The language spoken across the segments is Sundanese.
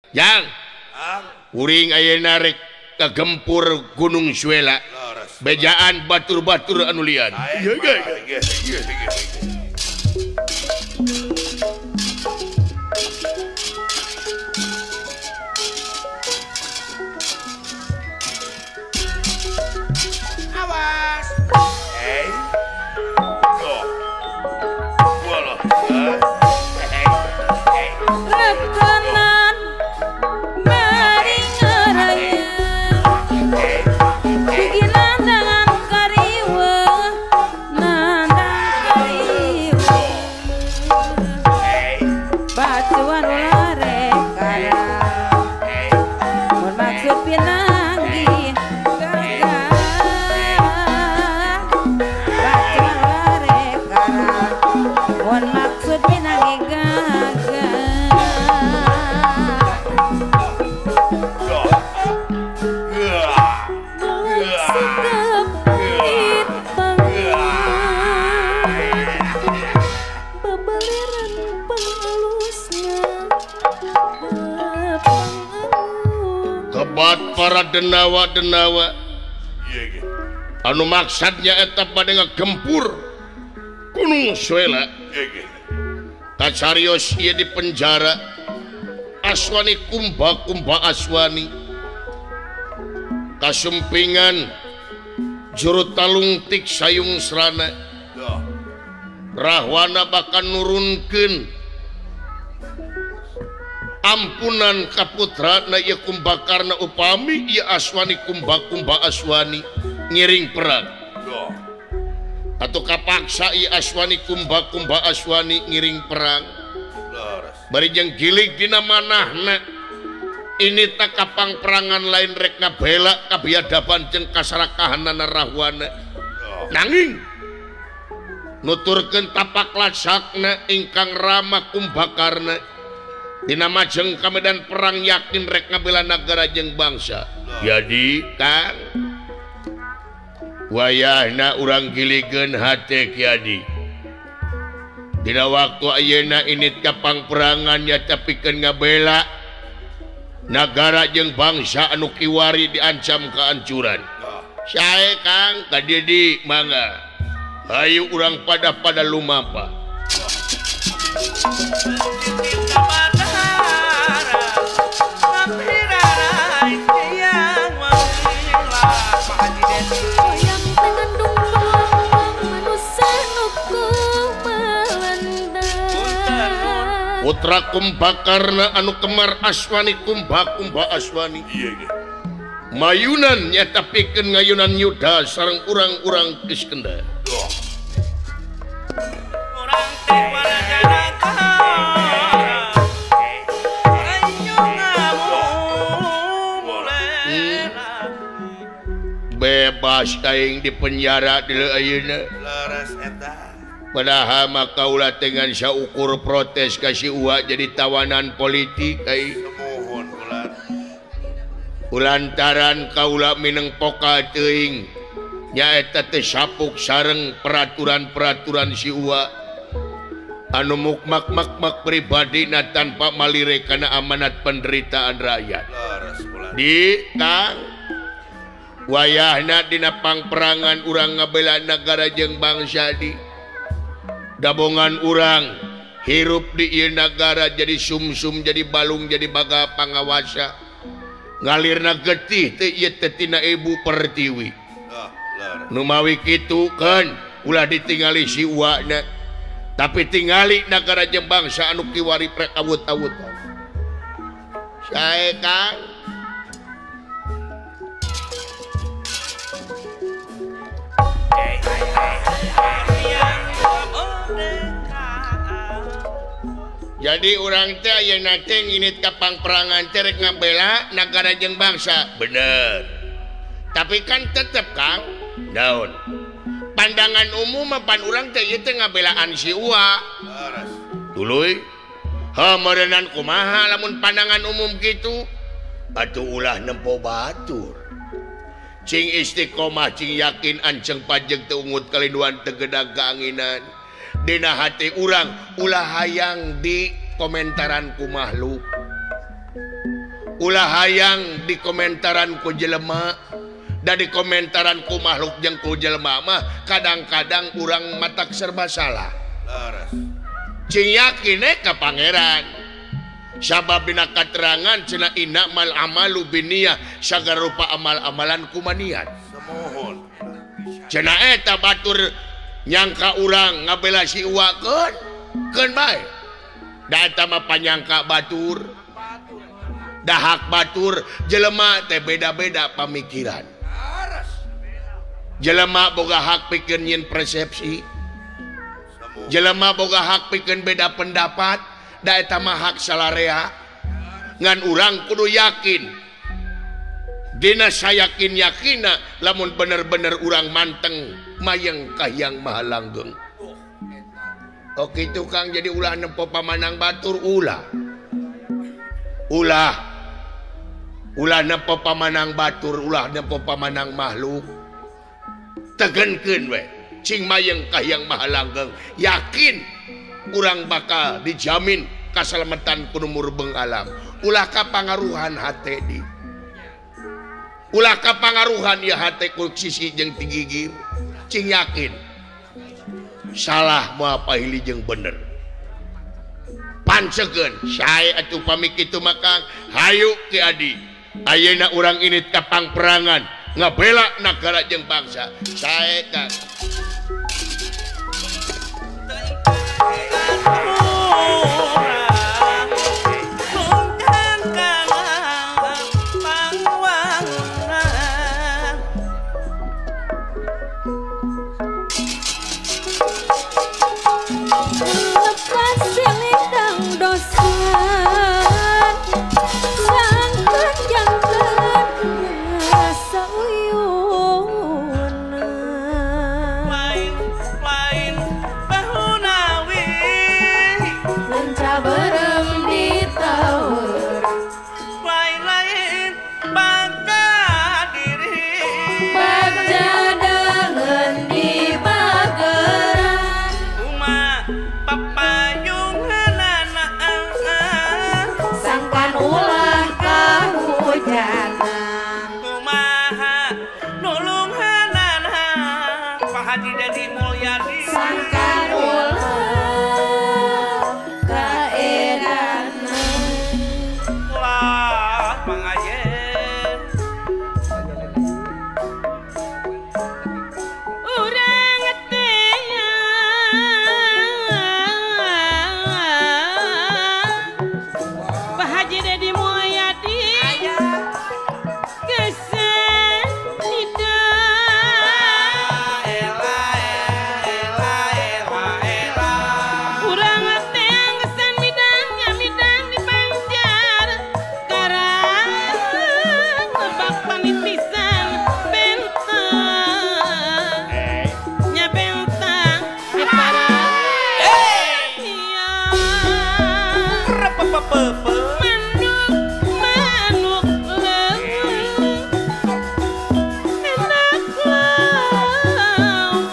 Jang kuring ayeuna rek kagempur Gunung Suela bejaan batur-batur anu lian. Awas. Rekenan bari ngaraya bikinan dengan kariweuh nandang kariweuh bacuan ulah rek kara mun maksud pinanggih gagah bacuan ulah rek kara mun maksud pinanggih gagah. Kebat para denawa-denawa anu maksudnya eta pada ngegempur Gunung Suela. Kacarios ieu di penjara Aswani kumba-kumba Aswani kasumpingan juru talungtik sayung serana Rahwana bakal nurunkeun ampunan kaputrana ieu Kumbakarna upami ieu Aswani kumba-kumba Aswani ngiring perang atau kapaksa ieu Aswani kumba-kumba Aswani ngiring perang bari jeung gilig dina manahna ini tak kapang perangan lain rek ngabela kabiadaban jeung kasarakahanana Rahwana nanging nuturkeun tapak lasakna ingkang Rama Kumbakarna dina majeng ka medan perang yakin rek ngabela nagara jeung bangsa. Jadi Kang wayahna urang giligeun hate Ki Adi dina waktu ayeuna init kapang perangan nya tapikeun ngabela nagara jeung bangsa anu kiwari diancam kehancuran. Sae Kang ka Didi mangga hayu urang pada lumampa. Putra Kumbakarna anu kemar Aswani kumba-kumba Aswani mayunan nyata pikeun ngayunan yuda sareng urang-urang Kiskenda. Bebas aing di penjara deuleu ayeuna. Padahal mah kaula dengan saukur protes ka si Uwa jadi tawanan politik aing. Kulantaran kaula mineng poka teuing nyaeta teh sapuk sareng peraturan-peraturan si Uwa anu mukmak-makmak pribadina tanpa malire kana amanat penderitaan rakyat. Di Kang wayahna dina pangperangan urang ngabela nagara jeung bangsa di dabongan urang hirup di ieu nagara jadi sumsum jadi balung jadi baga pangawasa ngalirna getih teh ieu teh tina Ibu Pertiwi. Nu mawi kitu kan ulah ditingali si uwana tapi tingali nagara jeung bangsa anu kiwari prek awut-awutan. Sae Kang jadi urang teh ayeuna teh nginit ka pangperangan teh rek ngabela nagara jeung bangsa. Bener. Tapi kan tetep Kang, naon? Pandangan umum mah pan urang teh ieu teh ngabelaan si Uwa. Tuluy. Ha meureunnan kumaha lamun pandangan umum kitu? Atuh ulah nempo batur. Cing istiqomah cing yakin anceng pajeg teu ungut kalinduan teu gedag kaanginan. Dina hati urang ulah hayang di komentaran ku makhluk. Ulah hayang di komentaran ku jelema da di komentaran ku makhluk jeung ku jelema mah kadang-kadang urang matak serba salah. Cing yakin ka pangeran. Sabab dina katerangan cenah innamal amalu binniyah sagala rupa amal-amalan kumaniat. Semohon. Cenah eta batur nyangka urang ngabela si Uwa keun keun bae. Da eta mah panyangka batur. Dahak batur jelema teh beda-beda pamikiran. Jelema boga hak pikeun nyieun persepsi. Jelema boga hak pikeun beda pendapat, da eta mah hak salarea. Ngan urang kudu yakin. Dina sayakin-yakina lamun bener-bener urang manteng mayeng ka Hyang Maha Langgeng. Oh kitu Kang, jadi ulah nempo pamanang batur ulah. Ulah. Ulah nempo pamanang batur, ulah nempo pamanang makhluk. Tegenkeun we cing mayeng ka Hyang Maha Langgeng, yakin urang bakal dijamin kasalamatan ku nu murbeng alam. Ulah kapangaruhan hate di. Ulah kapangaruhan ieu hate ku sisi jeung tigigir. Cing yakin salah moal pahili jeung bener. Pancekeun sae atuh pamit kitu mah Kang. Hayu Ki Adi, ayeuna urang ini tapang perangan ngabela nagara jeung bangsa. Sae Kang. Lepas selendang dosa sangkan jangan rasa uyuna lain-lain bahunawi lenca berem di tawur lain-lain bangga diri bagja dengan di bageran uma sangkan ulah kahujanan kumaha nulunghanana Pak Haji Dedi Mulyadi sangkan ulah kaedanan ulah pangayen urang teh Pak Haji Dedi Mulyadi kesan urang teh kesan midang midang di Banjar karang lebak panitisan bentang nya bentang di para iya manuk manuk leuweung enak lawung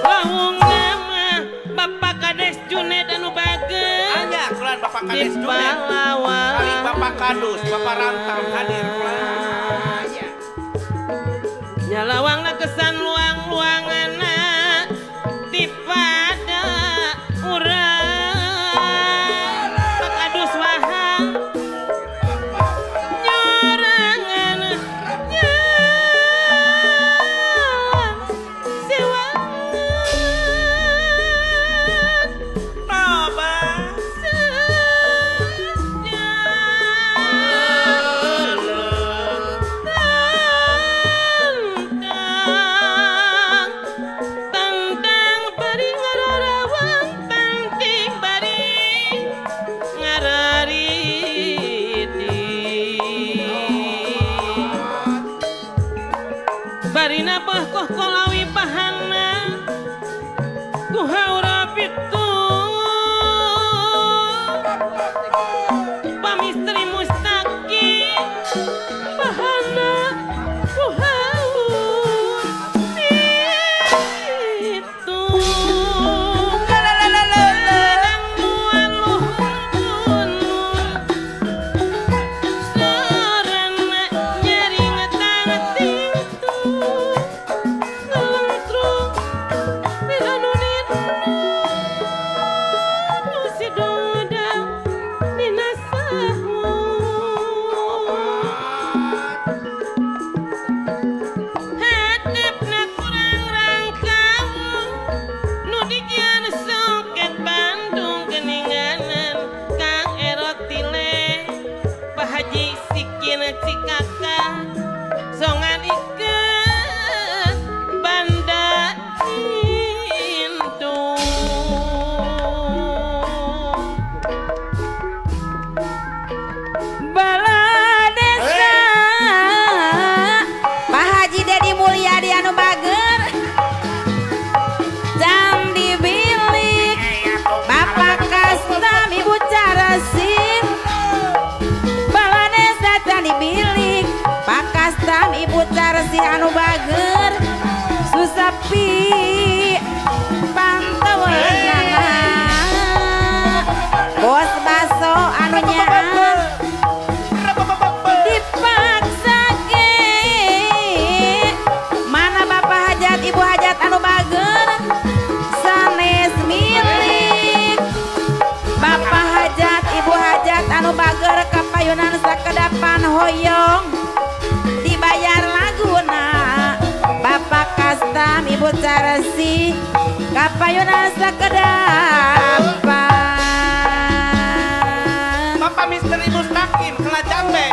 lawung nama Bapak Kades Junet anu bageun Aya kulan Bapak di Kades Junet pahlawan kali Bapak Kadus Bapak Rantang hadir kulan nyalawangna kesan luang-luanganna tipada urang Pak Kadus wahang nyorangan nyawang sewangan Toba seja tentang tentang bari ngararawang penting bari ngarariti bari napah koh kolawi pahana ku haura pitu pamistri mustaqim pahana ku haur itu. anu bager susapi pantaweunana bos baso anu nyaah dipaksa ge mana bapak hajat ibu hajat anu bager sanes milik bapak hajat ibu hajat anu bager kapayunan sakedapan hoyong dibayar laguna bapak kastam ibu caresi kapayunan sakedapan Bapak Mister Ibu Stakim Selajambe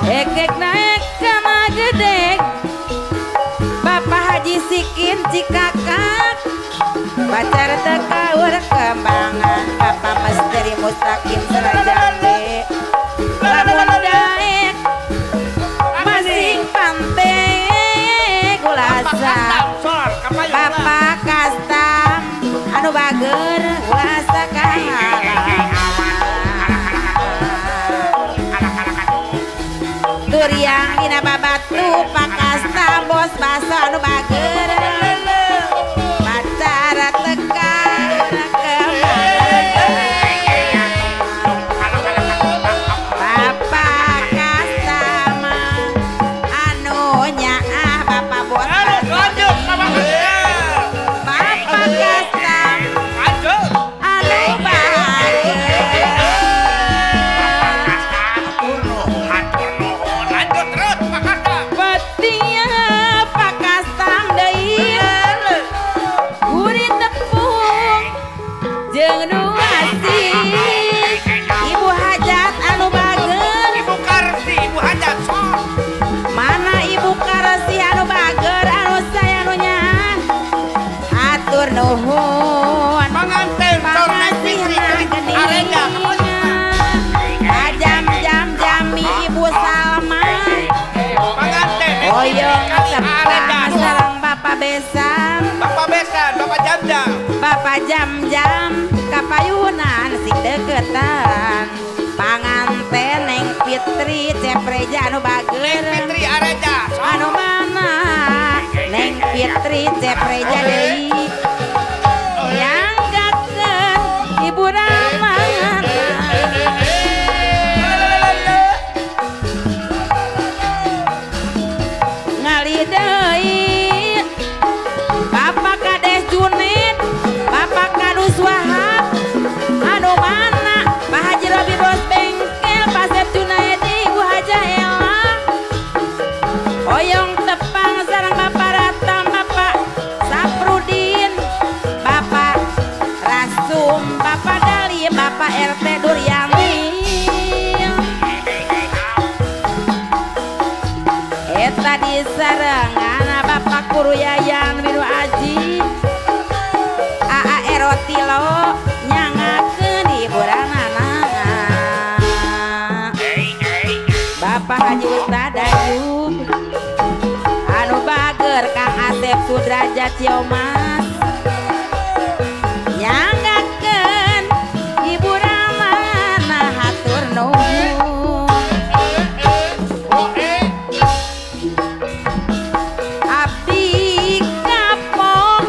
ekek naek kana gedek Bapak Haji Sikin Cikakak pacar tekaur kembangan Bapak Misteri Mustaqim Selajambe lamun daek masing pantek ulasa Bapak Kastam anu bager ulasa kahalangan Duriang dina babatu Pak Kastam bos baso anu bager pacara teka Bapak Kastam anu nyaah Bapak bos lanjut Bapak Kastam anu bager lanjut terus Pak Kastam Petia Pak Kastam deui gurih tepung jeung nu asih ibu hajat anu bager Ibu Karsi Ibu Hajat mana ibu Karsi anu bager anu saya anu nyaah hatur nuhun Panganten sor Neng Fitri Arenda jam jami ibu Salma Panganten hoyong Kali Arenda tepang sareng Bapak Besan Bapak Besan Bapak Jamjam Bapak Jam-jam kapayunan sing deketan panganten Neng Fitri Cepreja anu Neng bager Fitri Arenda anu mana Neng Fitri Cepreja deui nyanggakeun ibu Ramana ngali deui Bapak Kades Junet Bapak Kadus Wahab anu mana Pak Haji Robi bos bengkel Pak Sep Junaedi Ibu Haja Ella hoyong tepang sareng Bapak Ratam Bapak Saprudin Bapak Rasum Bapak Dali Bapak RT Duryani eta disarengan Bapak Guru Yayan Winu Aji AA Erotilo nyangakeun hiburanana Bapak Haji Ustad Ayub anu bager Kang Asep Sudrajat Ciomas nyangakeun hiburanana hatur nuhun abdi kapok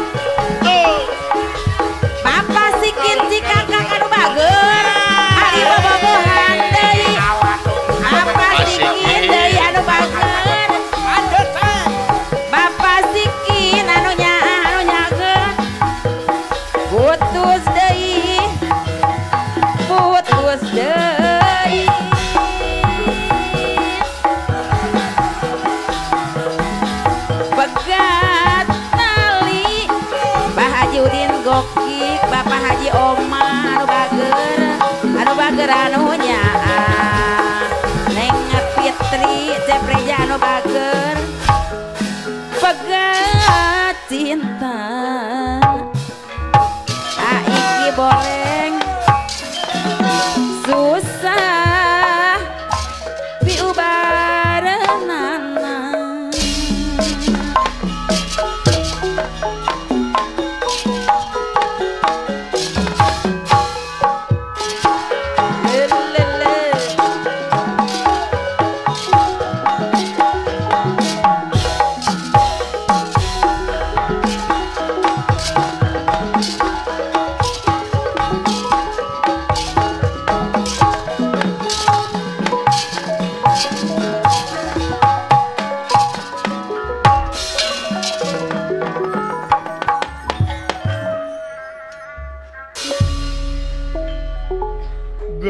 Bapak Sikin Cikakak anu bager ari bobogohan deui Bapak Sikin deui anu bager Lanjut Bapak Sikin anu nyaah anu nyager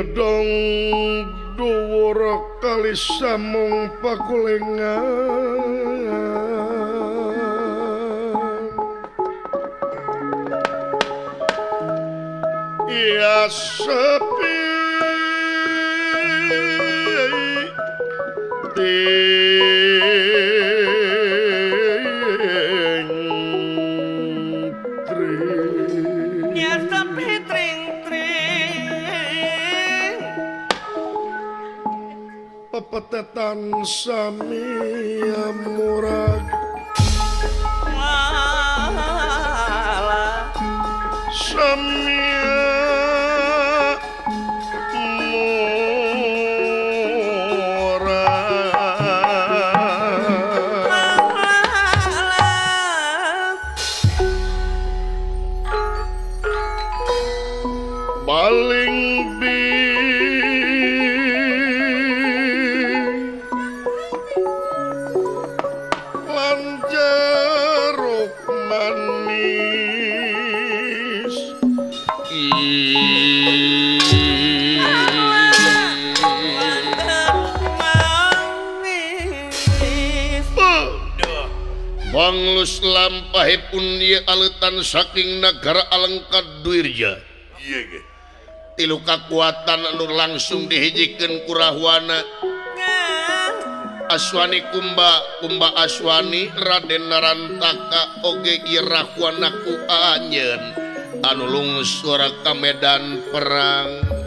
Gedong duwara kali samung pakulengan ya sepi pepetetan sami murag sami murag baling Banglus lampahipun ieu aleutan saking nagara Alengka Dwirja. Tilu kakuatan anu langsung dihijikeun ku Rahwana. Aswani Kumba, Kumba Aswani, Raden Narantaka oge ieu Rahwana ku anjeun anu lungsur ka medan perang.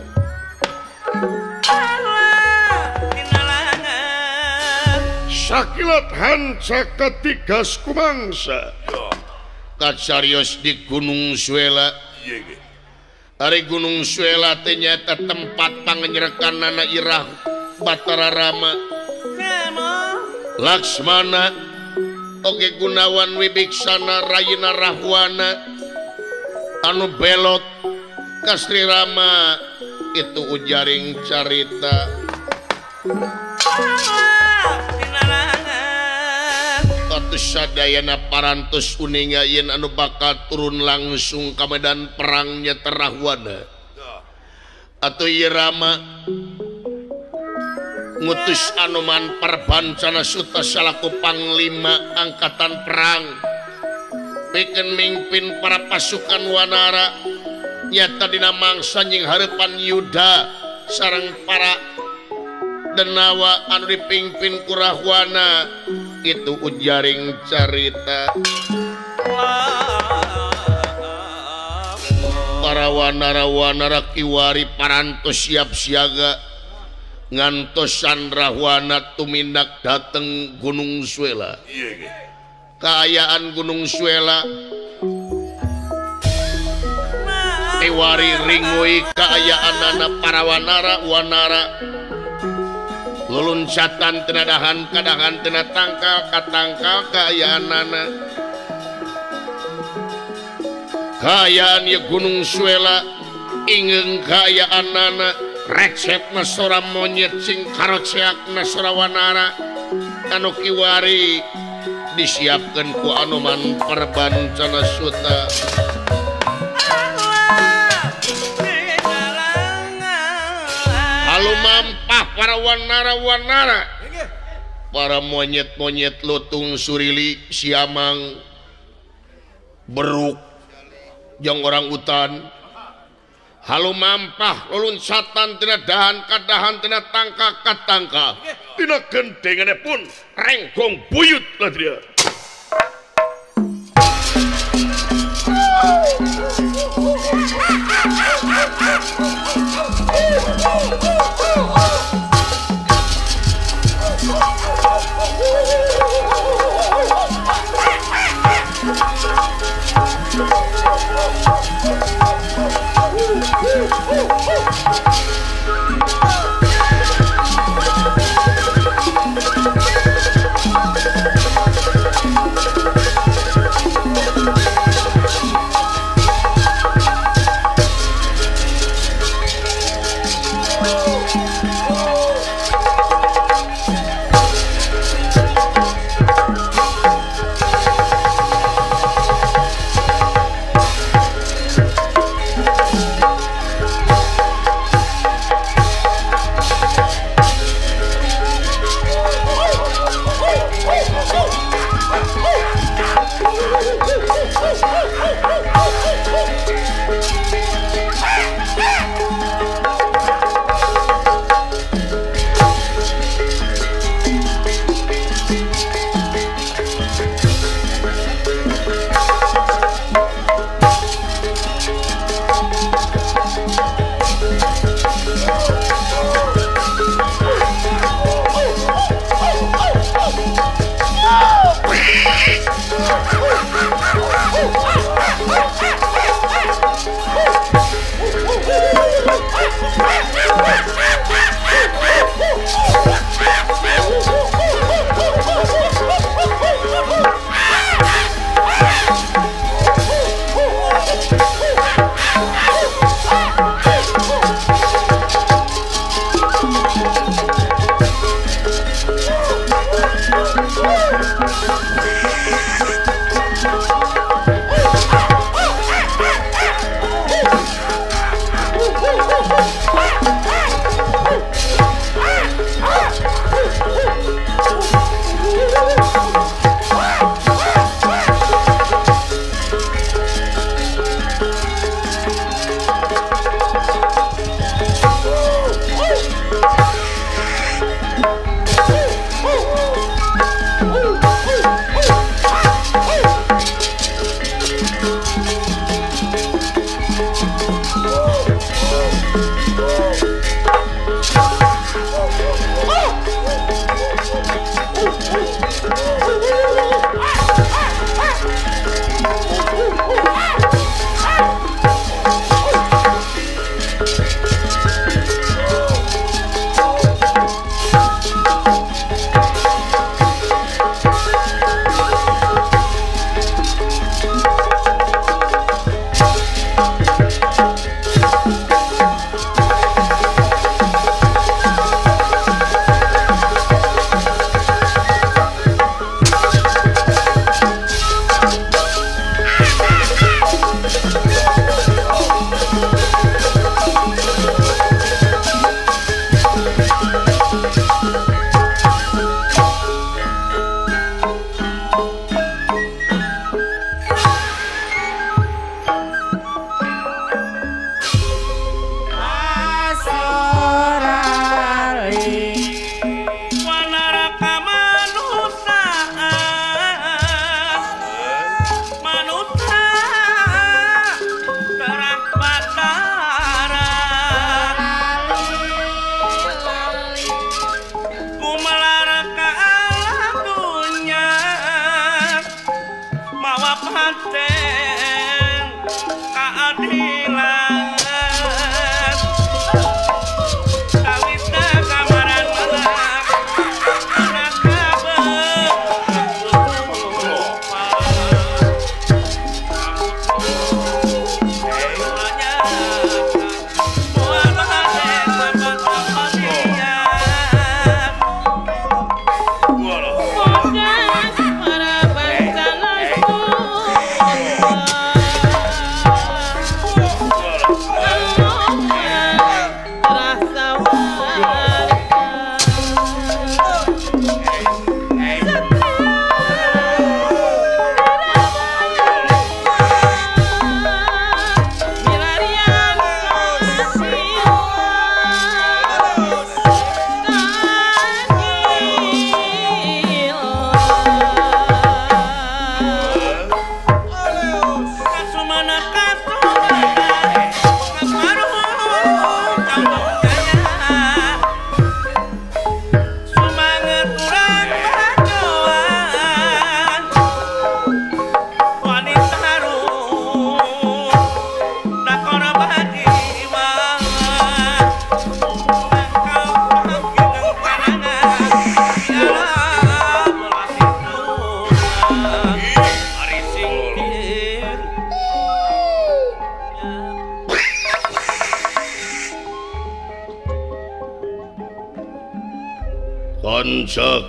Sakilat hanca katigas kumangsa kacarios di Gunung Suela. Ari Gunung Suela teh nyaeta tempat panganyerekanana Irah Batara Rama Laksmana oge Gunawan Wibiksana Rayina Rahwana anu belot ka Sri Rama itu ujaring carita. Sadayana parantos uninga yen anu bakal turun langsung ka medan perangnya Rahwana atau ieu Rama ngutus Anoman Perbancana Suta salaku panglima angkatan perang pikeun mingpin para pasukan Wanara nyata dina mangsa nying hareupan Yuda sareng para Denawa anu dipingpin ku Rahwana itu ujaring carita. Para wanara-wanara kiwari parantos siap siaga ngantosan Rahwana tumindak dateng Gunung Suela. Kaayaan Gunung Suela kiwari ringui kaayaanana para wanara-wanara luluncatan tenadahan kadahan tina tangkal katangkal kaayaanana kaayaan ye Gunung Suela ingeung kaayaanana recetna sora monyet sing karoceakna sora wanara anu kiwari disiapkeun ku Anoman Perbancana Suta. Mampah para wanara-wanara para monyet-monyet lutung surili siamang beruk jeung orang utan halu mampah luluncatan tina dahan kadahan tina tangka katangka tina gendengane pun renggong buyut lah dia.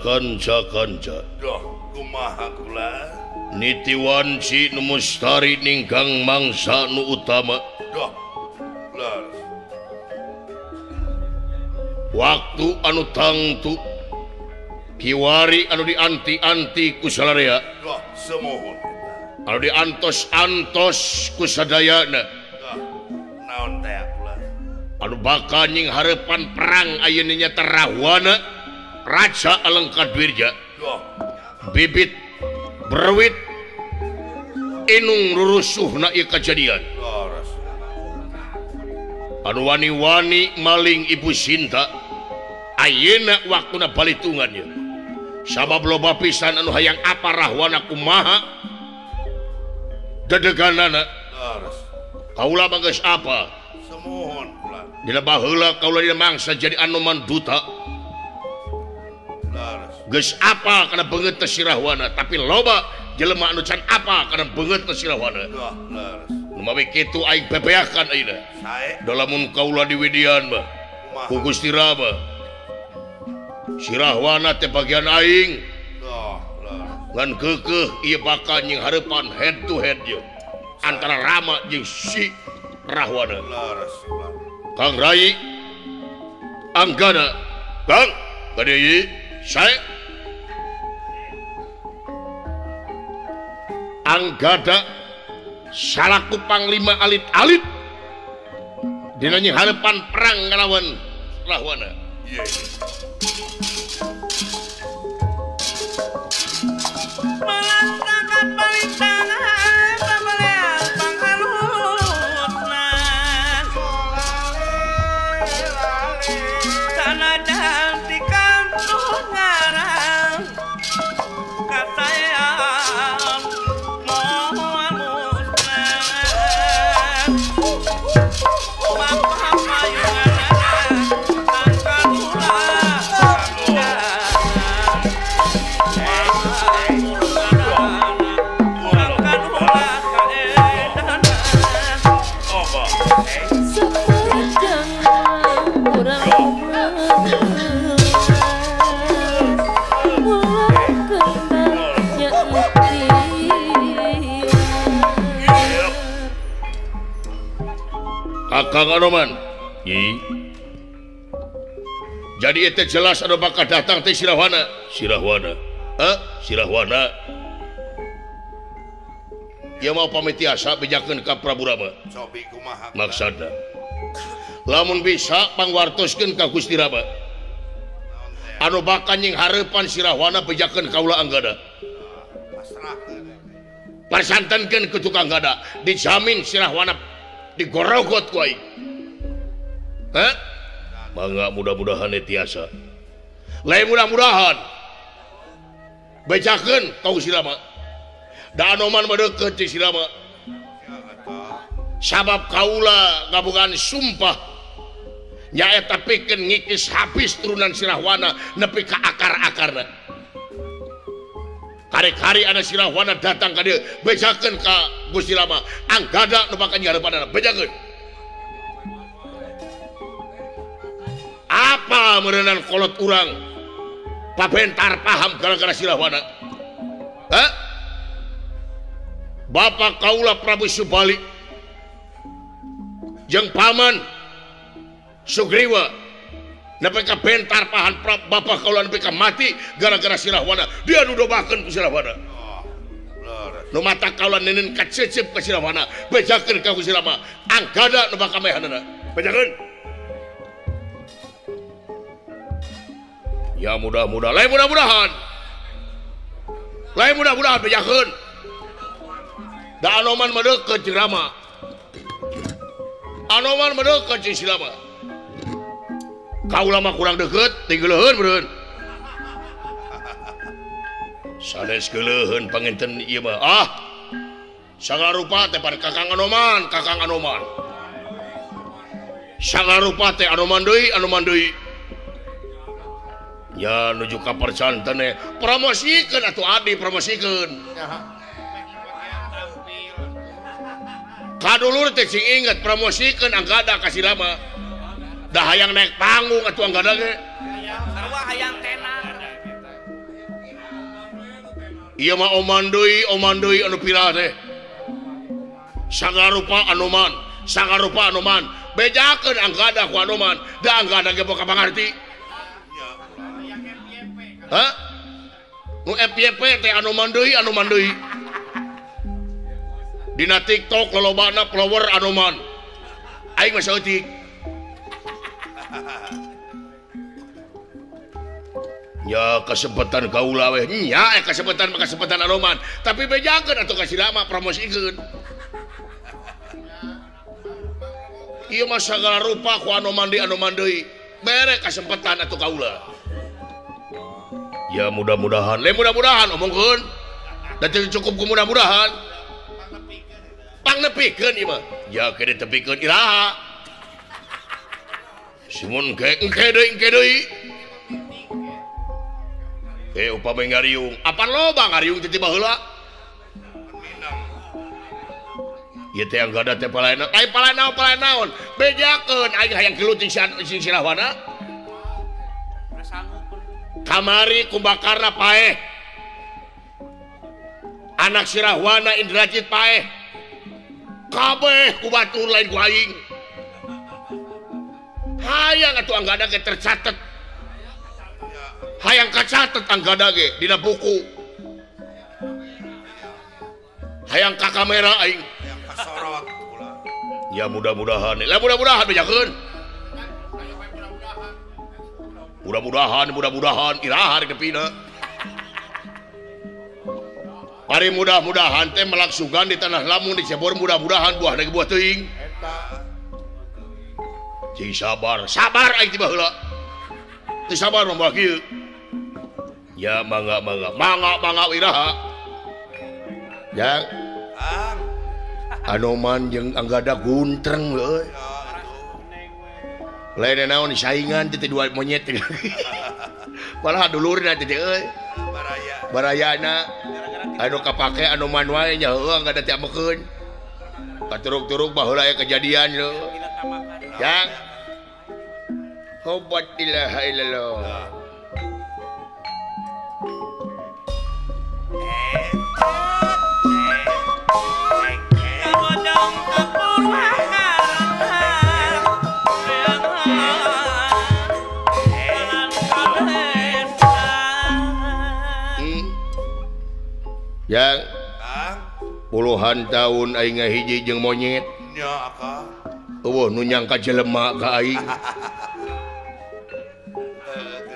Kanca kanca doh kumaha kula nitiwanci nu mustari ninggang mangsa nu utama doh leres waktu anu tangtu kiwari anu dianti-anti ku salarea doh semohon anu diantos-antos ku sadayana doh naon teh kula anu bakal nying hareupan perang ayeuna nya Rahwana Raja Alengkadwirja bibit berwit inung rurusuhna ieu kajadian anu wani-wani maling Ibu Sinta ayeuna waktuna balitungan ieu sabab loba pisan anu hayang apa Rahwana kumaha dedeganana kaula mah geus apa semohon kula dina baheula kaula dina mangsa jadi Anoman duta geus apa kana beungeut teh si Rahwana tapi loba jelema anu can apa kana beungeut teh si Rahwana nu mawi kitu aing bebeakan ayeuna da lamun kaula diwidian mah ku Gusti Rama si Rahwana teh bagian aing ngan keukeuh ieu bakal nying hareupan head to head ieu antara Rama jeung si Rahwana. Kang Rai Anggana Kang bade saya Anggada salaku panglima alit-alit dina nying hareupan perang ngalawan Rahwana. Melangkahkan paling tangan pabelean panghalutna sanajan di kampung ngarang kasayang moal musnah mapah payunganana tangkal ulah Kakang Anoman. Jadi itu jelas anu bakal datang teh si Rahwana. Si Rahwana. Si Rahwana. Ieu mau pamit tiasa bejakeun ka Prabu Rama. Maksudna lamun bisa pangwartoskeun ka Gusti Rama. Anu bakal nying hareupan si Rahwana bejakeun kaula Anggada. Parsantenkeun ku tukang gada, dijamin si Rahwana digorogot ku aing. Hah? Mangga mudah-mudahan tiasa. Lain mudah-mudahan. Bejakeun ka Gusti Rama. Da Anoman mah deukeut jeung si Rama. Sabab kaula ngabogaan sumpah nyaeta pikeun ngikis habis turunan si Rahwana nepi ka akar-akarna. Kari-kari anak si Rahwana datang ka dieu bejakeun ka Gusti Rama. Anggada nu bakal nyareupanana bejakeun. Apa meureunan kolot urang pabentar paham gara-gara si Rahwana? Hah? Bapak kaula Prabu Subali jeung paman Sugriwa Nepi ka bentar pahan bapak kaula nepi ka mati gara-gara Sirahwana. Dia nudobakeun ku Sirahwana. Nu mata kaula nenen kacecep ka Sirahwana, bejakeun ka ku Sirama. Anggada nu bakal mehanana. Bejakeun. Ya mudah-mudahan, lain mudah-mudahan. Lain mudah-mudahan bejakeun. Da Anoman mah deukeut jeung Rama. Anoman mah deukeut jeung Sirama. Kaula mah kurang deukeut, tinggeleuheun beureun. Sanes geuleuheun panginten ieu mah. Ah. Sagarupa teh pada Kakang Anoman, Kakang Anoman. Sagarupa teh Anoman deui, Anoman deui. Ya nuju ka percanten teh promosikeun atuh adi promosikeun. Kadulur teh sing inget promosikeun Anggada ka Sirama. Da hayang naik panggung atuh Anggada ge. Sarua hayang tenar. Ieu mah oman deui anu pira teh. Sagarupa Anoman, sagarupa Anoman. Bejakeun Anggada ku Anoman, da Anggada ge boga pangarti. Hah? Nu FYP teh Anoman deui, Anoman deui. Dina TikTok lolobana follower Anoman. Aing mah saeutik. Ya kesempatan kaula we. Nya kesempatan mah kesempatan Anoman, tapi bejakeun atuh ka Sirama promosikeun. Ieu mah sagala rupa ku Anoman deui, Anoman deui. Bere kesempatan atuh kaula. Ya mudah-mudahan, le mudah-mudahan omongkeun. Da teu cukup ku mudah-mudahan. Pangnepikeun ieu mah. Ya ke ditepikeun iraha. Simun ke engke deui, engke deui. Upami ngariung, apan loba ngariung teh tiba heula. Ieu teh Anggada teh palaena, ai palaena naon? Bejakeun aing hayang gelut jeung Sirahwana. Kamari Kumbakarna paeh. Anak Sirahwana Indrajit paeh. Kabeh ku batur lain ku aing. Hayang atuh Anggada ge tercatet. Hayang kacatet Anggada ge dina buku. Hayang ka kamera aing. Hayang kasorot pula. Ya mudah-mudahan. Lah mudah-mudahan bejakeun. Mudah-mudahan, mudah-mudahan iraha rek depina. Ari mudah-mudahan teh melaksugan di tanah lamun dicebor mudah-mudahan buah lagi buah teuing. Eta. Cing sabar, sabar aing ti baheula. Teu sabar mah moal kieu. Ya mangga mangga, mangga mangga iraha. Ya. Anoman jeung Anggada guntreng euy. Lain naon saingan teh dua monyet. Malah dulurna teh euy. Baraya. Barayana anu kapake Anoman wae nya heueuh Anggada teh amekeun. Katuruk-turuk baheula aya kejadian lho. Jang. Hobat ilaha illallah. Yang puluhan tahun aing ngahiji jeung monyet. Nya akang. Eueuh nu nyangka jelema ka aing.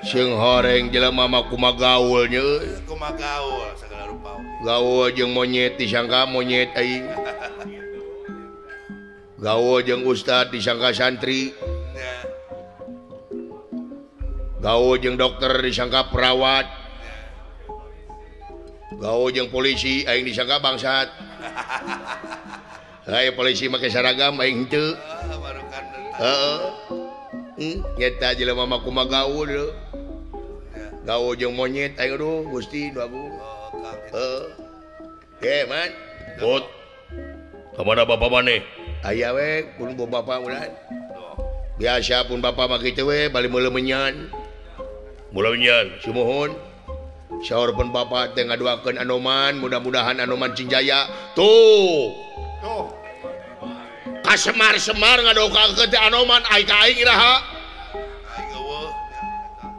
Seung horeng jelema mah kumaha gaul nya euy. Kumaha gaul sagala rupa. Gaul jeung monyet disangka monyet aing. Gaul jeung ustad disangka santri. Nya. Gaul jeung dokter disangka perawat. Gaul jeung polisi aing disangka bangsat. Hae polisi make seragam aing henteu. Heeh. Nyeta jelema mah kumaha gaul leuh. Gaul jeung monyet aing aduh Gusti nu agung. Heeh. Ge man. Put. Ka mana bapak maneh? Aya we pun bapak ulah. Biasa pun bapak mah kitu we bali meuleuh menyan. Meuleuh menyan, sumuhun. Sahur pun bapak teh ngadoakeun Anoman, mudah-mudahan Anoman cing jaya. Tuh. Tuh. Kasemar-semar ngadoakeun teh Anoman ai ka aing iraha.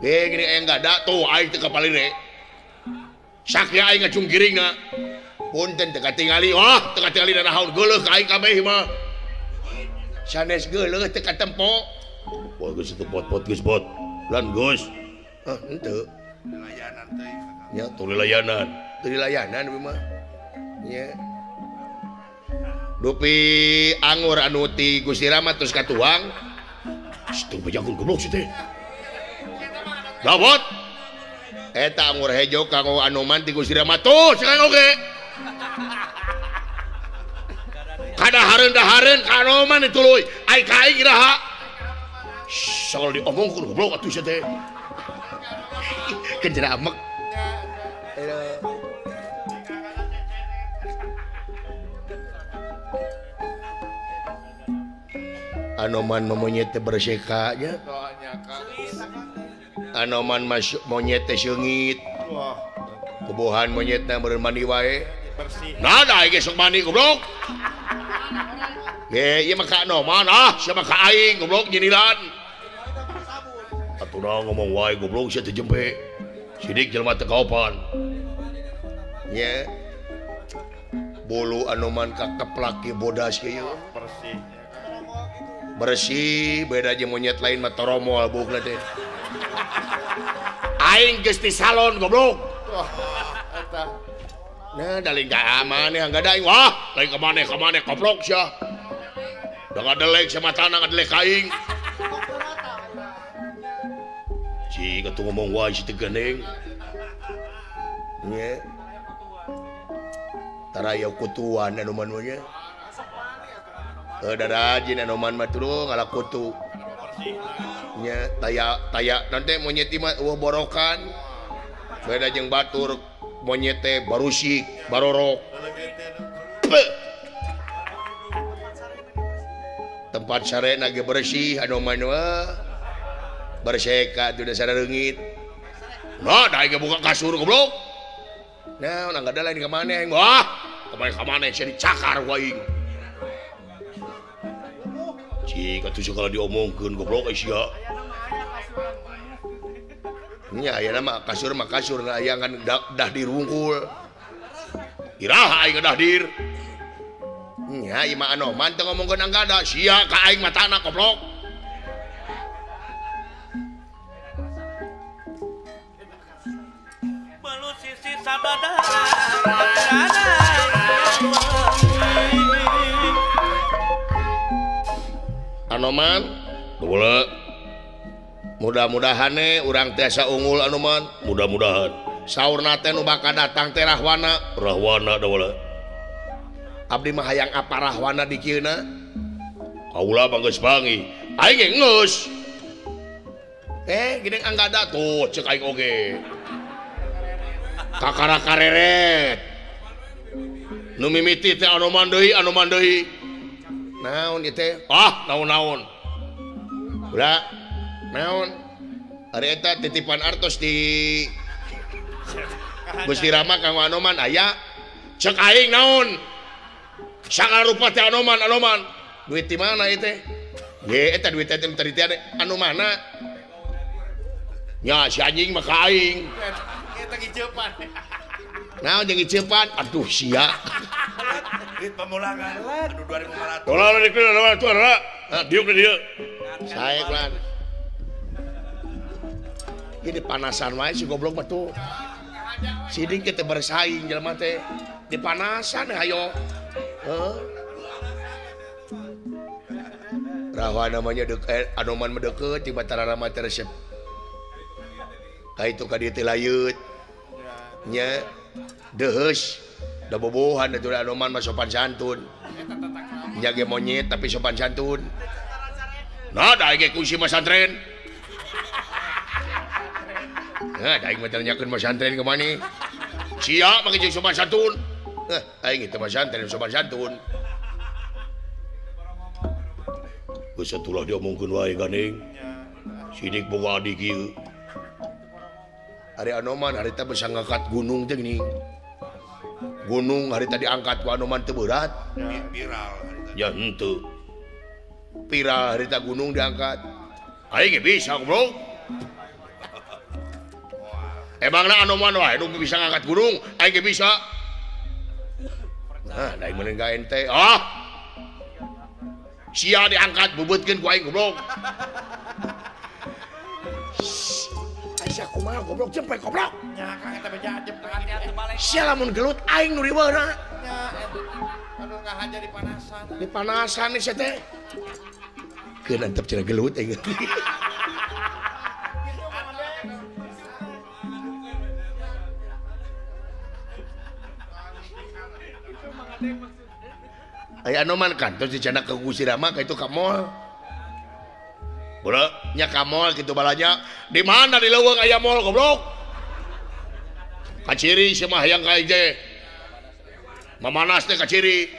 Gini aya gada tuh aing teu kapalire. Sakia aing ngacungkiringna. Punten teu katingali. Wah, teu katingali nanaon geuleuh ka aing kabeh mah. Sanes geuleuh teu katempo. Wah, geus teu pot-pot geus bot. Lan geus. Ah, henteu. Layanan teuing. Nya tuluy layanan. Tuluy layanan we mah. Nya. Dupi anggur anu ti Gusti Rama terus katuang. Teu bejakeun goblok si teh. Dawot. Eta anggur hejo kanggo Anoman ti Gusti Rama tuh sekarang oge. Kadahareun-dahareun ka Anoman dituluy. Ai ka aing iraha. Soal diomongkeun goblok atuh sia teh. Kenjera amek. Anoman monyet teh berseka nya. Anoman masuk monyet teh seungit. Kubuhan monyetna meureun mandi wae. Nah, da aing sok mandi goblok. Ge, ieu mah ka Anoman ah, sia mah ka aing goblok nyiniran. Atuh da ngomong wae goblok sia teh jempe. Sidik jelema teu kaopan. Nya. Bulu Anoman kakeplak ieu bodas kieu. Bersih. Bersih, beda jeung monyet lain mah toromol buukna teh. Aing geus di salon goblok. Eta. Nah, da lain ka maneh enggak aing. Wah, lain ka maneh koplok sia. Da ngadelek sia matana ngadelek ka aing. Cik atuh ngomong wae si teu geuning. Nya. Taraya kutuan anu mah nya. Da rajin Anoman mah tuluy ngala kutu. Nya taya taya nanti monyet mah eueuh borokan. Beda jeung batur monyet teh barusik, barorok. Tempat sarena ge bersih Anoman mah. Berseka teu dasar reungit. Nah, da aing buka kasur goblok. Nah, enggak ada lain ka maneh aing. Wah, ka maneh sia dicakar ku aing. Cik atuh segala diomongkeun goblok ai sia. Nya ayeuna mah kasur aya kan dah dirungkul. Iraha aing dah dir. Nya ieu mah Anoman teu ngomongkeun anggada sia ka aing matana goblok. Belu sisi sabada. Anoman, boleh. Mudah-mudahan urang tiasa unggul Anoman, mudah-mudahan. Saurna teh nu bakal datang teh Rahwana, Rahwana da boleh. Abdi mah hayang apa Rahwana di kieuna? Kaula mah geus panggih. Aing ge geus. Geuning anggada tuh ceuk aing oge. Kakara kareret. Nu mimiti teh Anoman deui, Anoman deui. Naon ieu teh? Ah, naon-naon. Ulah, naon? Ari eta titipan artos di Gusti Rama kanggo Anoman aya. Ceuk aing naon? Sagala rupa teh Anoman, Anoman. Duit di mana ieu teh? Ye, eta duit teh tadi teh anu mana? Nya si anjing mah ka aing. Eta ngiceupan. Naon jeung ngiceupan? Aduh sia. Duit pamulangan aduh 2500. Tolong dikeun tuh lah. Diuk di dieu. Sae lan. Ini panasan wae si goblok mah tuh. Sidik teh bersaing jelema teh. Dipanasan hayo. Heuh. Rahwana mah deukeut Anoman mah deukeut ti Batara Rama teh resep. Ka itu ka dieu teh layeut. Nya deheus. Da bobohan atuh Anoman mah sopan santun. Nya ge monyet tapi sopan santun. Nah, da aing ge kunci masantren. Nah, da aing mah tanyakeun masantren ka maneh. Sia make jeung sopan santun. Aing teh masantren sopan santun. Geus atulah diomongkeun wae gandeng. Sidik boga adik ieu. Ari Anoman harita bisa ngangkat gunung teh geuning. Gunung harita diangkat ku Anoman teu berat. Viral. Ya henteu. Viral harita gunung diangkat. Aing bisa goblok. Emangna anu man wae nu bisa ngangkat gunung, aing ge bisa. Nah, da aing meureun ka ente. Ah. Sia diangkat beubeutkeun ku aing goblok. Sia kumaha goblok jempe goblok. Nya Kang eta beja jempe. Sia lamun gelut aing nu riweuhna. Nya anu ngahaja dipanasan. Dipanasan sia teh. Keun antep cenah gelut aing. Aya anu man kantos dicanak ke Gusti Rama ka itu ka mall. Beureuk nya ka mall kitu balanya. Di mana di leuweung aya mall goblok? Kaciri sia mah hayang ka aing teh. Mamanas teh kaciri.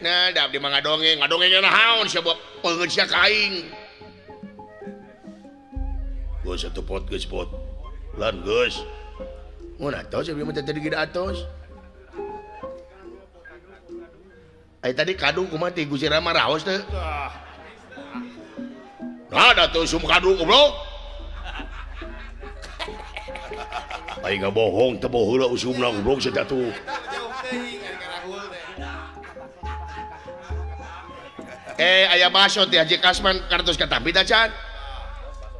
Nah, da abdi mah ngadongeng, ngadongengna naon sia peungeut sia ka aing. Geus atuh pot geus pot. Lan geus. Mun atos abdi mah teh tadi gede atos. Ai tadi kadu kumaha ti Gusti Rama raos teh? Nah, da teu usum kadu goblok. Aing ngabohong teu boheula usumna goblok sia atuh. Aya baso ti Haji Kasman kartos katampi tah can.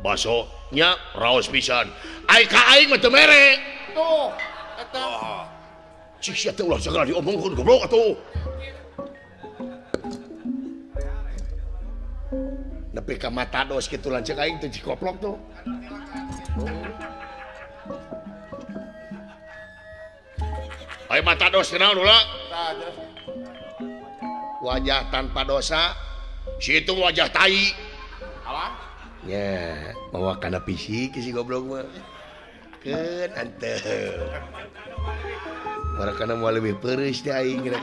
Baso nya raos pisan. Ai ka aing mah teu mere. Tuh, eta. Cik sia teh ulah sagala diomongkeun goblok atuh. Nepi ka matados kitu lanceuk aing teh cikoplok tuh. Ayo matados naon heula? Wajah tanpa dosa, si itu wajah tai. Alah. Nya, mawa kana fisik si goblok mah. Keun anteu. Marakana moal leuwih peureus teh aing geura.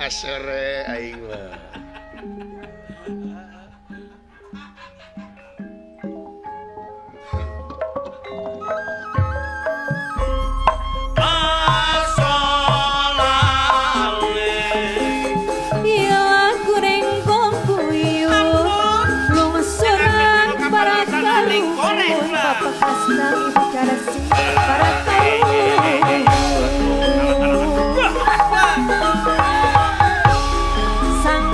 Asere aing mah. Sang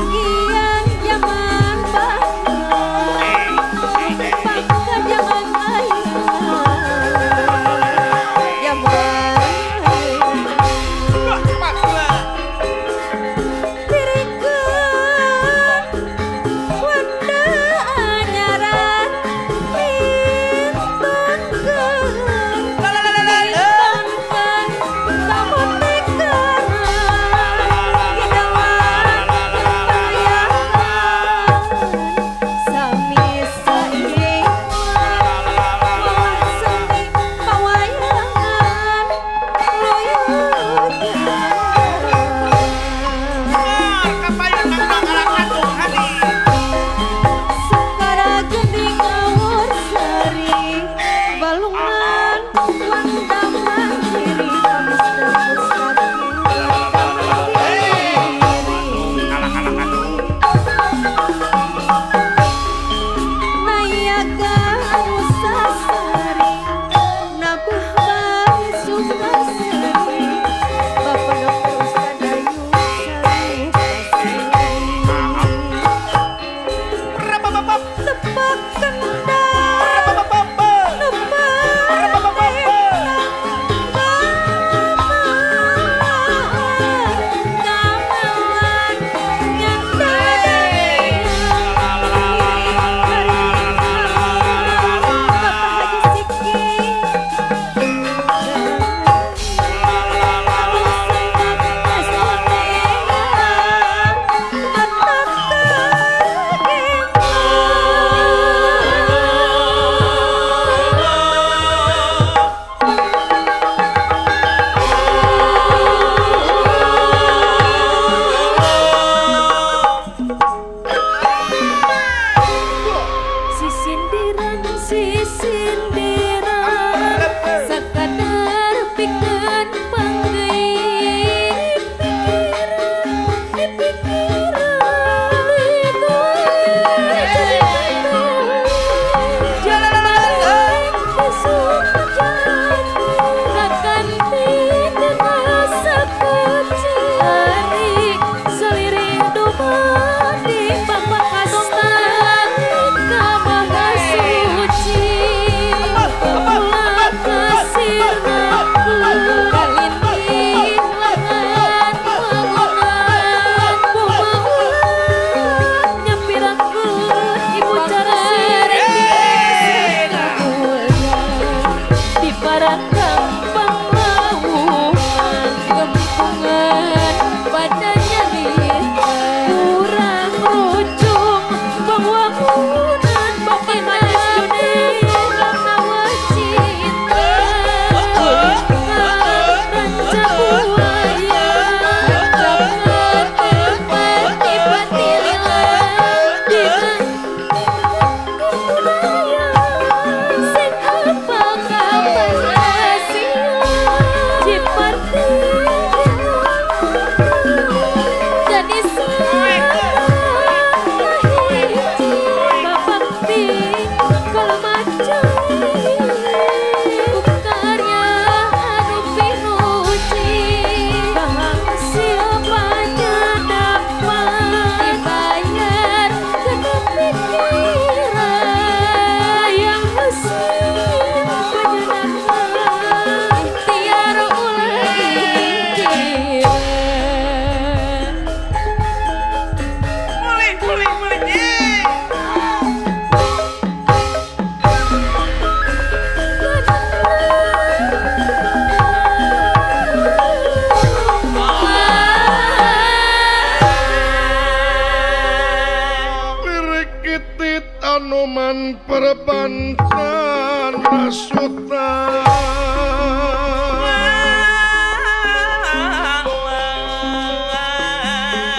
Anoman perbantan masuta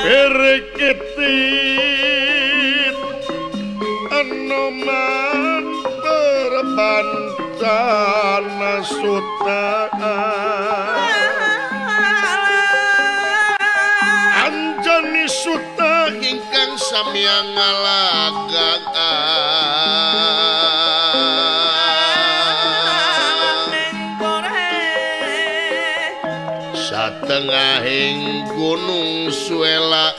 Berketit Anoman perbantan masuta Anjani Suta ingkang samya ngalagang satengahing gunung Suela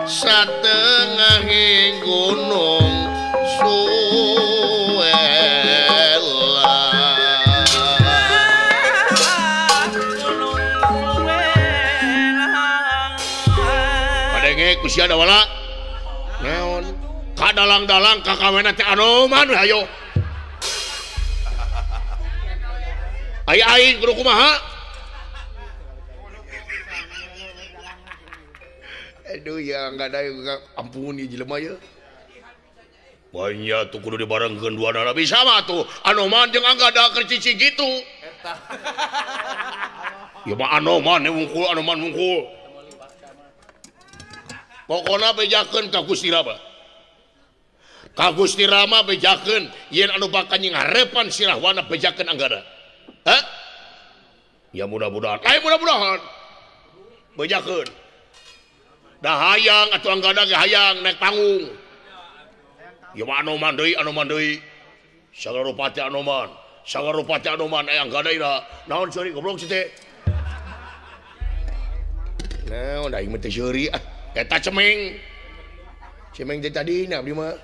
satengahing gunung Suela kadenge ku sia wala naon kadalang-dalang kakawena teh Anoman we hayo aya aing kudu kumaha. Aduh ya enggak ada ampun ieu jelema ye. Banyak tuh kudu dibarengkeun dua nana bisa mah tuh Anoman jeung Anggada keur cicing gitu. Eta. Ya mah Anoman wungkul Anoman wungkul. Pokona bejakeun ka Gusti Rama. Ka Gusti Rama bejakeun yen anu bakal ngarepan si Rahwana bejakeun Anggada. Hah? Ya mudah-mudahan. Ayo mudah-mudahan. Bejakeun. Dah hayang atuh Anggada ge hayang naik panggung. Ya mah Anoman deui, Anoman deui. Sagarupati Anoman, sagarupati Anoman aya Anggada ira. Naon seuri goblok si teh? Naon aing mah teh seuri ah. Eta cemeng. Cemeng teh tadi na abdi mah.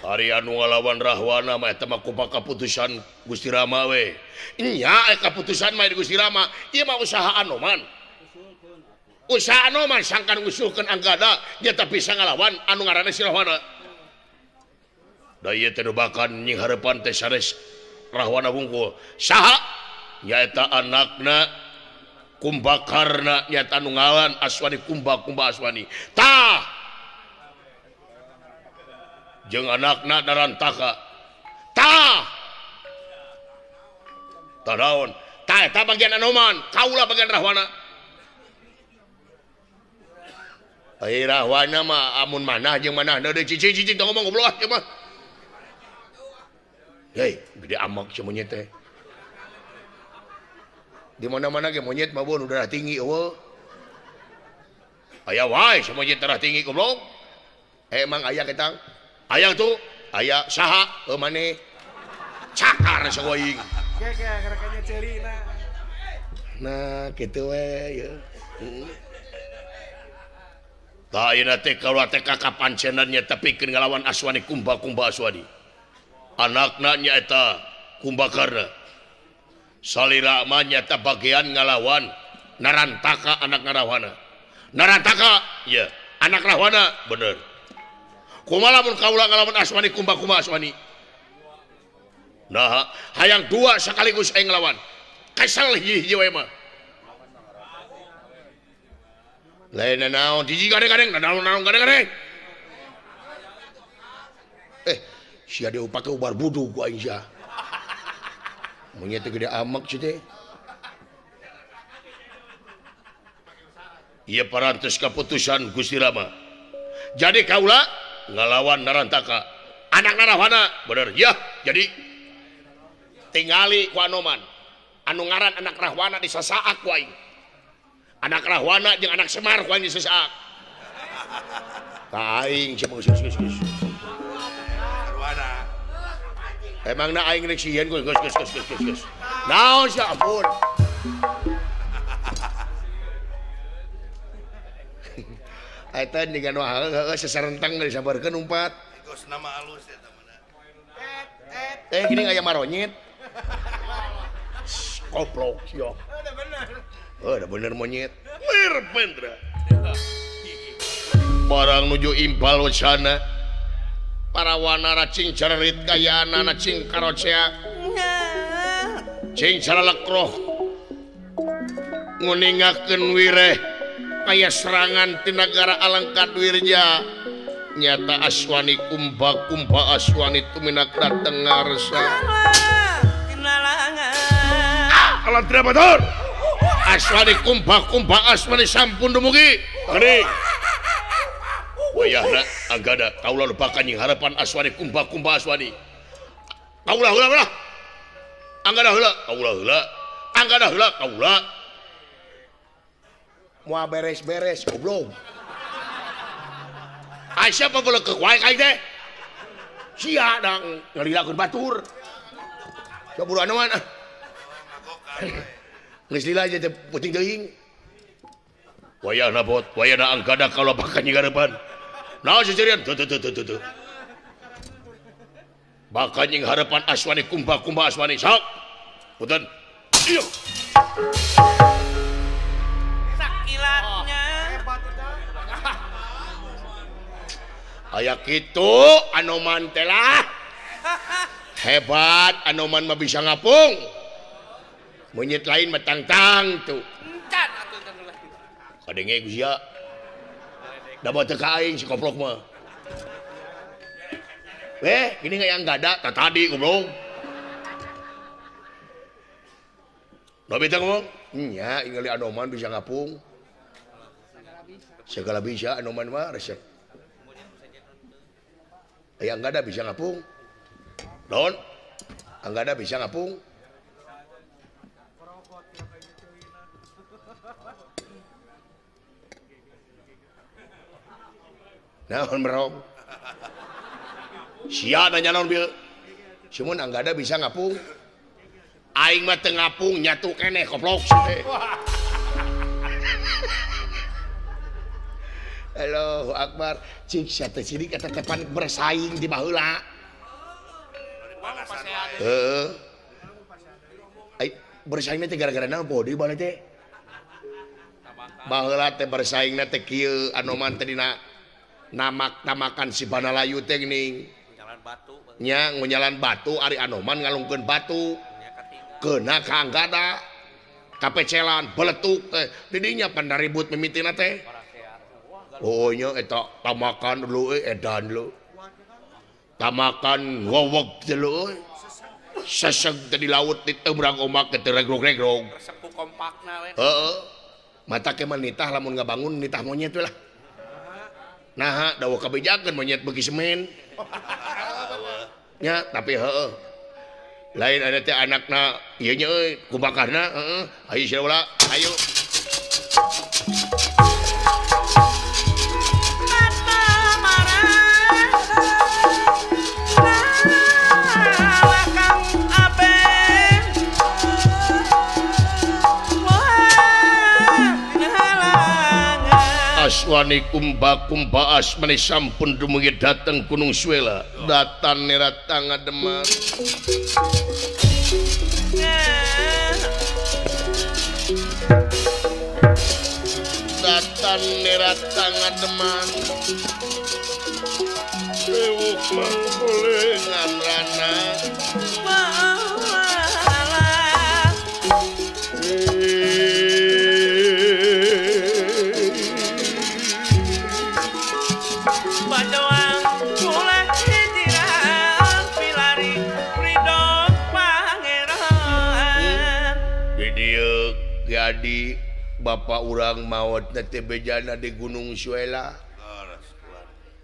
Ari anu ngalawan Rahwana mah eta mah kumaha kaputusan Gusti Rama we. Nya aya kaputusan mah di Gusti Rama, ieu mah usaha Anoman. Usaha Anoman sangkan ngusulkeun Anggada nya tapi bisa ngalawan anu ngaranna si Rahwana. Da ieu teh nu bakan nying hareupan teh sanes Rahwana wungkul. Saha? Nyaeta anakna Kumbakarna nyaeta anu ngalan Aswani Kumba Kumba Aswani. Tah! Jeung anakna Narantaka. Tah! Tah naon? Tah eta bagian Anoman, kaula bagian Rahwana. Ai Rahwana mah amun manah jeung manah deui cicing-cicing tong ngomong goblok ah ieu mah. Hei, gede amak si monyet teh. Di mana-mana ge monyet mah beuh darah tinggi eueuh. Aya wae si monyet darah tinggi goblok. Emang aya ketang? Aya tuh, aya saha heuh maneh. Cakar sagoing. Ge ge gerakanya ceulina. Nah, kitu we yeuh. Tah ayeuna teh kaula teh kakapancenan nya tepikeun ngalawan Aswani Kumba Kumba Aswani. Anakna nyaeta Kumbakarna. Salira mah nyaeta bagian ngalawan Narantaka anak Rahwana. Narantaka ya, anak Rahwana bener. Kumaha lamun kaula ngalawan Aswani Kumba Kumba Aswani? Nah, hayang dua sekaligus aing nglawan. Kesel hiji-hiji we mah. Lain naon hiji gadeng-gadeng, naon-naon gadeng-gadeng. Sia deui pake ubar budug ku aing sia. Monyet teh gede amek si teh. Ieu parantos kaputusan Gusti Rama. Jadi kaula ngalawan Narantaka. Anak Rahwana bener ya. Jadi tingali ku Anoman. Anu ngaran anak Rahwana disasaak ku aing. Anak Rahwana jeung anak Semar ku aing disasaak. Ka aing sia geus geus geus. Emangna aing rek sieun geus geus geus geus geus. Naon sia ampun. Eta dengan heueuh sesarentang disabarkeun umpat. Geus nama alus eta mah. Gini aya maronyet. Koplok sia. Udah bener. Oh, udah bener monyet. Wirpendra. Barang nuju impal wacana. Para wanara cing cererit kayaanana cing karocea. Cing caralekroh. Nguningakeun wireh kaya serangan ti nagara Alengkat Wirja. Nyata aswani kumba kumba aswani tuminak dateng ngarsa. Ah, alah tidak betul. Aswani kumba kumba aswani sampun dumugi. Geuning. Wayahna anggada kaula lupakan nying harapan aswani kumba kumba aswani. Kaula heula heula. Anggada heula, kaula heula. Anggada heula, kaula. Moal beres-beres goblok. Aisyah apa boleh kekuai kain teh? Sia dang ngalilakeun batur. Coba anu mana? Geus lila aja teh puting teuing. Wayahna bot, wayahna angkada kalau bakal nyinggarepan. Naon seuseurian? Tuh tuh tuh tuh tuh. Bakal nyingharepan aswani kumba kumba aswani sok. Punten. Ieu. Sakilatnya. Aya kitu Anoman teh lah. Hebat Anoman mah bisa ngapung. Monyet lain mah tangtang tuh. Encan atuh teh. Kadenge ku sia. Da bae teu ka aing si koplok mah. Weh, gini yang gada tah tadi goblok. Da beta ngomong, nya ingali Anoman bisa ngapung. Segala bisa Anoman mah resep. Aya anggada bisa ngapung. Don, anggada bisa ngapung. Naon merong? Sia nanya naon bieu? Cuman anggada bisa ngapung. Aing mah teu ngapung nyatu keneh koplok teh. Allahu Akbar. Cik sia teh sirik eta teh pan bersaing di baheula. Heeh. Ai bersaingna teh gara-gara naon poho deui baheula teh? Baheula teh bersaingna teh kieu Anoman teh dina namak-namakan si Banalayu teh geuning. Nya ngunyalan batu ari Anoman ngalungkeun batu. Keuna ka Anggada. Kapecelan beletuk teh. Di dinya pan ribut mimitina teh. Oh nya eta tamakan dulu edan lu. Tamakan wowog teh lu. Seseg teh di laut di teu omak teh regrog-regrog. Resepu kompakna we. Heeh. Mata ke mah nitah lamun ngabangun nitah monyet we lah. Naha dawa kabejakeun monyet beuki semen. Nya tapi heeh. Lain ada teh anakna ieu nya euy kubakarna heeh. Ayo sia ulah, ayo. Aswani kumba kumba asmani sampun dumugi dateng Gunung Suela datan neratang ngademan datan neratang ngademan rewuk mangkulengan rana jadi bapak urang maot na teh bejana di Gunung Suela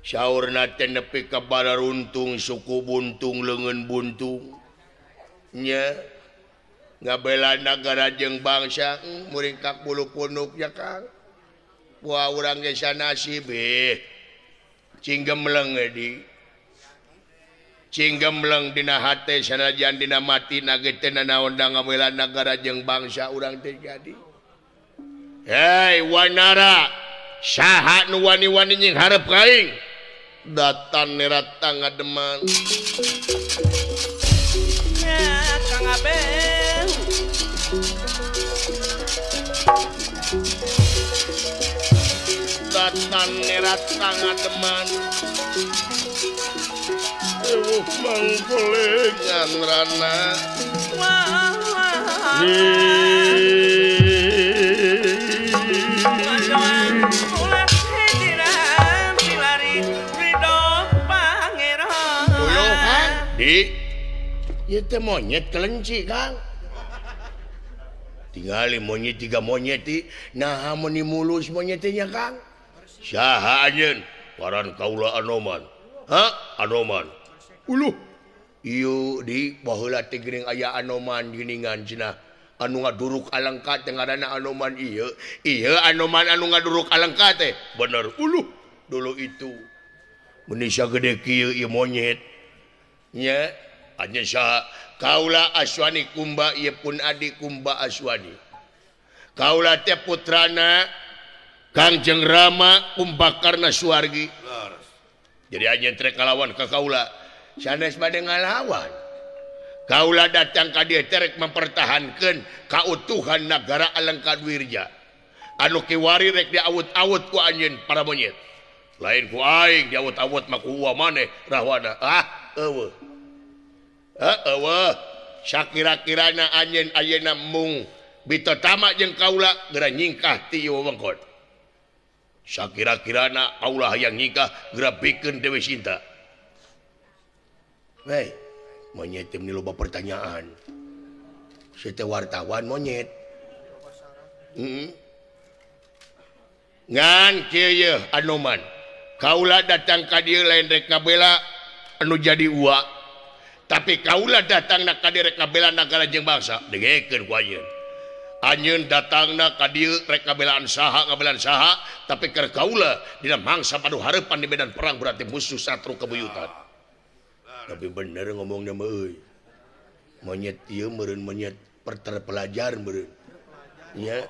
saurna teh nepi ka bararuntung suku buntung leungeun buntung nya ngabela nagara jeung bangsa muringkak bulu punuk ya Kang wah urang ge sanasib cing gemleng di cing gemleng dina hate sanajan dina mati na ge teh nanaon da ngabela nagara jeung bangsa urang teh jadi. Hei Wanara saha nu wani-wani nying hareup ka aing datan neratang ngademan nya Kang Abel datan neratang ngademan ewuh mangkulengan rana ulah hijiran pilari ridho Di ieu teh monyet kelenci Kang. Tingali monyet tiga monyet ti naha meuni mulus monyet teh nya Kang. Saha anjeun? Ngaran kaula Anoman. Hah? Anoman. Uluh. Ieu di baheula teh geuning aya Anoman geuningan cenah. Anu ngaduruk alengka teh ngaranna Anoman ieu. Ieu Anoman anu ngaduruk alengka teh. Bener. Uluh. Dulu itu. Meuni sagede kieu ieu monyet. Nya anjeun saha? Kaula Aswani Kumba ieu pun adi Kumba Aswani. Kaula teh putrana Kangjeng Rama Kumbakarna Suwargi. Jadi anjeun teh kalawan ka kaula. Sanes bade ngalawan. Kaula datang ka dieu teh rek mempertahankeun kautuhan nagara Alengka Dwirja. Anu kiwari rek diawut-awut ku anjeun para monyet. Lain ku aing diawut-awut mah ku uwa maneh Rahwana. Ah, eueuh. Eueuh. Sakira-kirana anjeun ayeuna mung bitotama jeung kaula geura nyingkah ti ieu wewengkon. Sakira-kirana kaula hayang nyingkah geura bikeun Dewi Sinta. Hei, monyet teh meuni loba pertanyaan. Si teh wartawan monyet. Ngan kieu yeuh Anoman. Kaula datang ka dieu lain rek ngabela anu jadi uwa. Tapi kaula datangna ka dieu rek ngabela nagara jeung bangsa. Dengekeun ku anjeun. Anjeun datangna ka dieu rek ngabelaan saha, tapi keur kaula dina mangsa padu hareupan di medan perang berarti musuh satru kabuyutan. Tapi bener ngomongnya mah euy. Monyet ieu meureun monyet terpelajar meureun. Nya.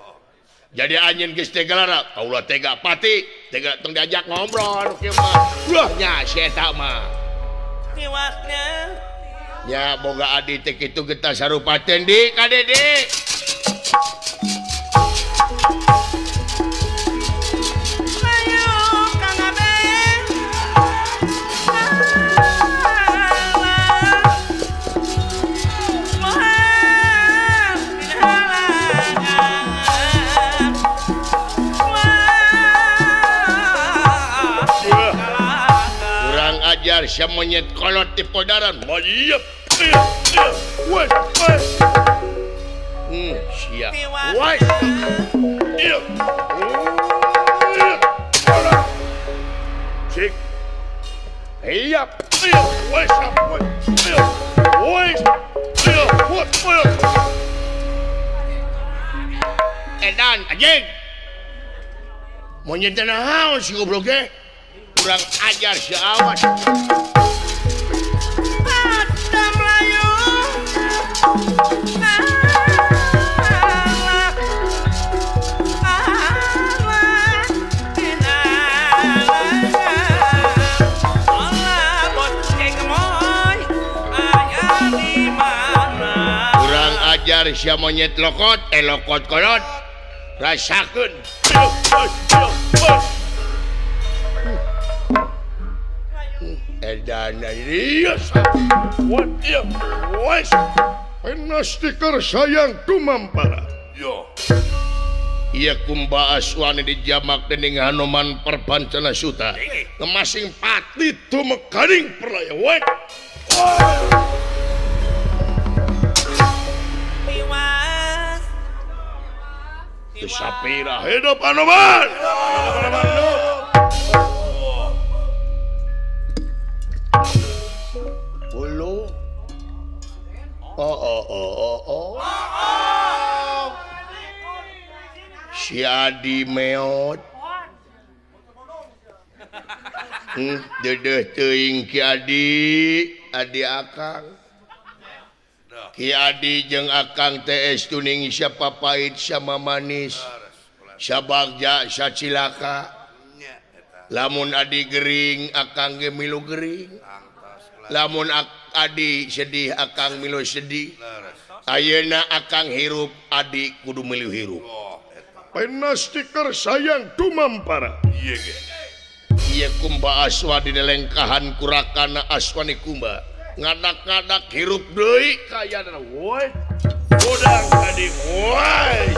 Jadi anjeun geus teh gelara, kaula tega pati, tega tong diajak ngobrol kieu mah. Wah nya si eta mah. Tiwasna. Nya boga adi teh kitu geus sarupateun di ka Dede. Ajar si monyet kolot di podaran. Siap. Cik. Iya. Edan anjing. Monyet naon si goblok teh? Kurang ajar si awas. Ada Melayu. Allah, Allah, Allah, bos gemoy, aya di mana? Kurang ajar si monyet lokot, lokot kolot. Rasakeun. Edan stiker sayang tumampara. Yo. Iya Kumba Aswani dijamak dening Hanoman Perbancana Suta. Ngemasing pati tumekaring perlaya. Wek. Tiwas. Sapira hidup Hanoman. Bulu. Oh oh oh oh oh. Si Adi meot. Dedeh teuing Ki Adi, Adi Akang. Ki Adi jeung Akang TS tuning siapa pahit sama manis. Sabagja sacilaka. Lamun Adi gering, Akang ge milu gering. Lamun Adi sedih, Akang milu sedih. Ayeuna Akang hirup, Adi kudu milu hirup. Pena stiker sayang tumampara. Ieu ge. Ieu Kumba Aswa di lengkahan kurakana Aswani Kumba. Ngadak-ngadak hirup deui kayana woi. Udang tadi woi.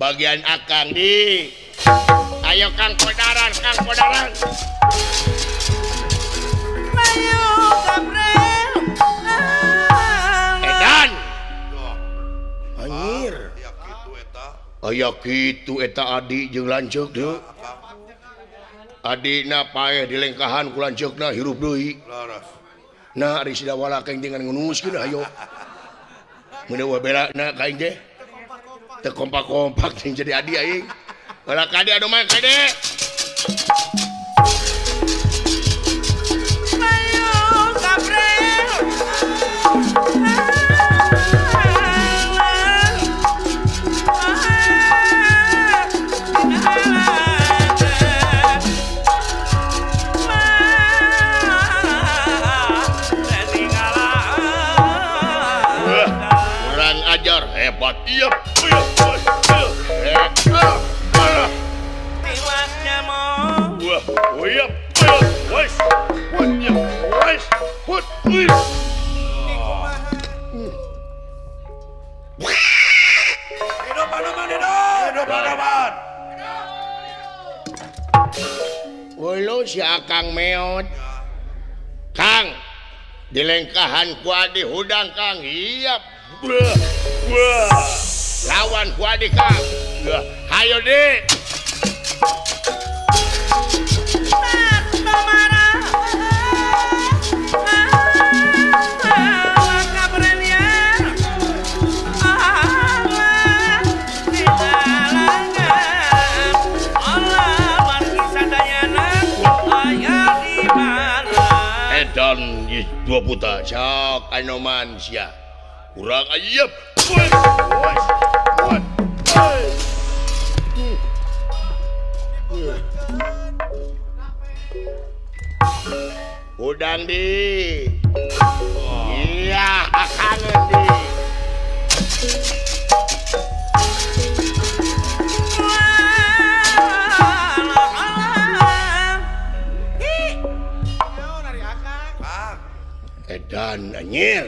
Bagian Akang di. Ayo Kang Kodaran, Kang Kodaran. Ayo Gabriel. Edan. Anjir. Aya kitu eta adi jeung lanceuk deui. Adina paeh dilengkahan ku lanceukna hirup deui. Nah ari Sidawala kaing dengan ngunuskeun ayo. Mun eueuh belana kaing teh. Teu kompak-kompak jeung jadi adi aing. Heula kade anu mah kade. Ayo Gabriel. Kurang ajar hebat. Iya. Ulu si Akang meot. Kang dilengkahan ku adi hudang Kang. Iya. Lawan ku adi Kang. Hayo di. Dua puta sok anoman sia kurang ayep. Udang di iya akangen di edan anjir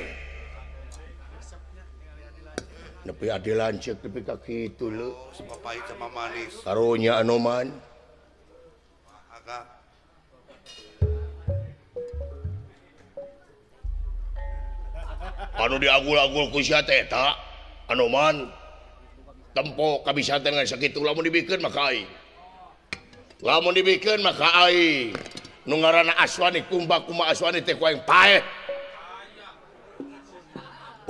nepi adi lanceuk nepi ka kitu leu pahit sama manis karunya anoman anu diagul-agul ku sia teh eta anoman tempo kabisa teh ngan sakitu lamun dibikeun maka aing lamun dibikeun maka aing nu ngaranna Aswani kumba kuma Aswani teh ku aing paeh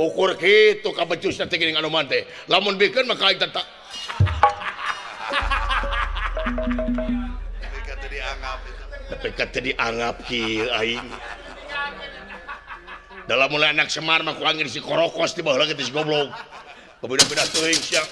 ukur kitu kabecusna teh geuning anoman teh lamun bikeun maka aing teh tapi ka teu dianggap kieu aing dalam mulai anak Semar mah ku angin si korokos di baheula ge si goblok. Beda-beda teuing sia.